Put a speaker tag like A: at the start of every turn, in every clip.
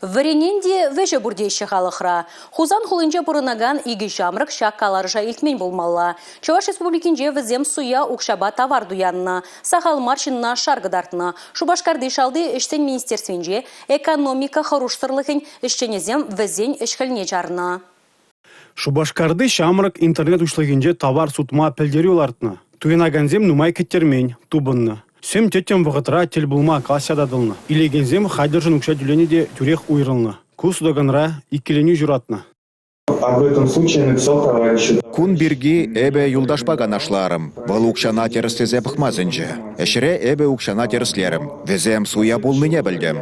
A: Вӗренен те вӗҫӗ пур теҫҫӗ халӑхра. Хусан хулинче пурӑнакан икӗ ҫамрӑк ҫак каларӑша илтмен пулмалла. Чӑваш Республикинче вӗсем суя укҫапа тавар туяннӑ. Сахал мар ҫынна шар кӑтартнӑ. Шупашкарти шалти ӗҫсен министерствинче экономика хӑрушсӑрлӑхӗн ӗҫченӗсем вӗсен ӗҫ-хӗлне чарнӑ.
B: Шупашкарти ҫамрӑк интернет уҫлӑхӗнче тавар сутма пӗлтерӳ лартнӑ. Туянакансем нумай кӗттермен, тупӑннӑ. Сӗм тӗттӗм вӑхӑтра тӗл пулма калаҫса татӑлнӑ. Илекенсем хатӗршӗн укҫа тӳленӗ те тӳрех уйрӑлнӑ. Ку сутаканра иккӗленӳ ҫуратнӑ.
C: Об этом случае написал товарищу.
D: Кун пирки эпӗ юлташпа канашларӑм. Вӑл укҫана тӗрӗслесе пӑхма сӗнчӗ. Ӗҫре эпӗ укҫана тӗрӗслерӗм. Вӗсем суя пулнине пӗлтӗм.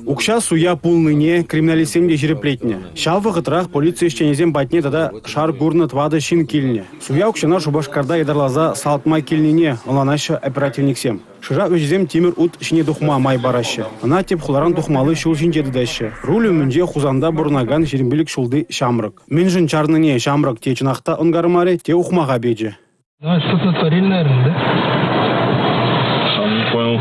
B: Укҫа суя пулнине криминалистсем те ҫирӗплетнӗ. Ҫав вӑхӑтрах полици ӗҫченӗсем патне тата шар курнӑ тӑватӑ ҫын килнӗ. Суя укҫана Шупашкарта ятарласа салатма килнине ӑнланаҫҫӗ оперативниксем. Шырав ӗҫӗсем тимӗр ут ҫине тухма май параҫҫӗ. Ӑна тӗп хуларан тухмалли ҫул ҫинче тытаҫҫӗ. Руль умӗнче Хусанта пурӑнакан 25 ҫулти ҫамрӑк. Мӗншӗн чарнине ҫамрӑк те чӑнах та ӑнкармарӗ, те ухмаха печӗ.
E: Ну, что-то натворили, наверное, да?
F: Сам не понял.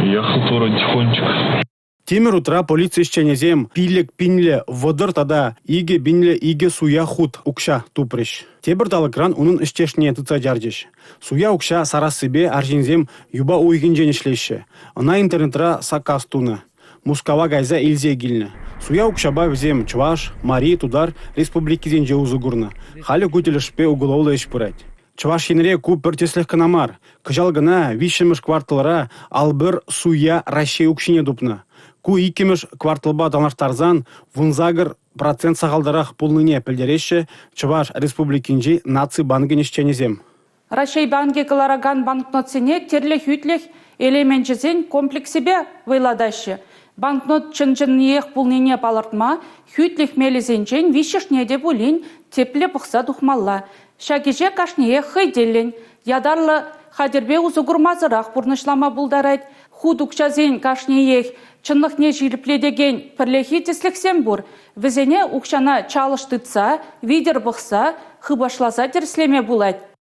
F: Ехал вроде тихонечко.
B: Тимӗр утра полици ӗҫченӗсем 5 пинлӗ 30 тата 2 пинлӗ 2 суя хут укҫа тупрӗҫ. Тепӗр талӑкран унӑн ӗҫтешне тытса чарчӗҫ. Суя укҫа сарассипе арҫынсем юпа уйӑхӗнчен ӗҫлеҫҫӗ. Ӑна интернетра саккас тунӑ. Мускава кайса илсе килнӗ. Суя укҫапа вӗсем Чӑваш, Мари, Тутар республикисенче усӑ курнӑ. Халӗ ку тӗлӗшпе уголовлӑ ӗҫ пырать. Чӑваш Енре ку пӗр тӗслӗх кӑна мар. Кӑҫал кӑна виҫҫӗмӗш кварталра 51 суя Раҫҫей укҫине тупнӑ. Ку иккӗмӗш кварталпа танлаштарсан 18 процент сахалтарах пулнине пӗлтереҫҫӗ Чӑваш Республикинчи Наци банкӗн ӗҫченӗсем.
G: Раҫҫей банкӗ кӑларакан банкнотсене тӗрлӗ хӳтлӗх элеменчӗсен комплексӗпе вӑйлатаҫҫӗ. Банкнот чӑн-чӑнниех пулнине палӑртма хӳтлӗх мелӗсенчен виҫҫӗшне те пулин тӗплӗ пӑхса тухмалла. Ҫак ӗҫе кашниех хӑй тӗллӗн, ятарлӑ хатӗрпе усӑ курмасӑрах пурнӑҫлама пултарать. Хут укҫасен кашниех чӑнлӑхне ҫирӗплетекен пӗрлехи тӗслӗхсем пур. Вӗсене укҫана чалӑш тытса, витӗр пӑхса, хыпашласа тӗрӗслеме пулать.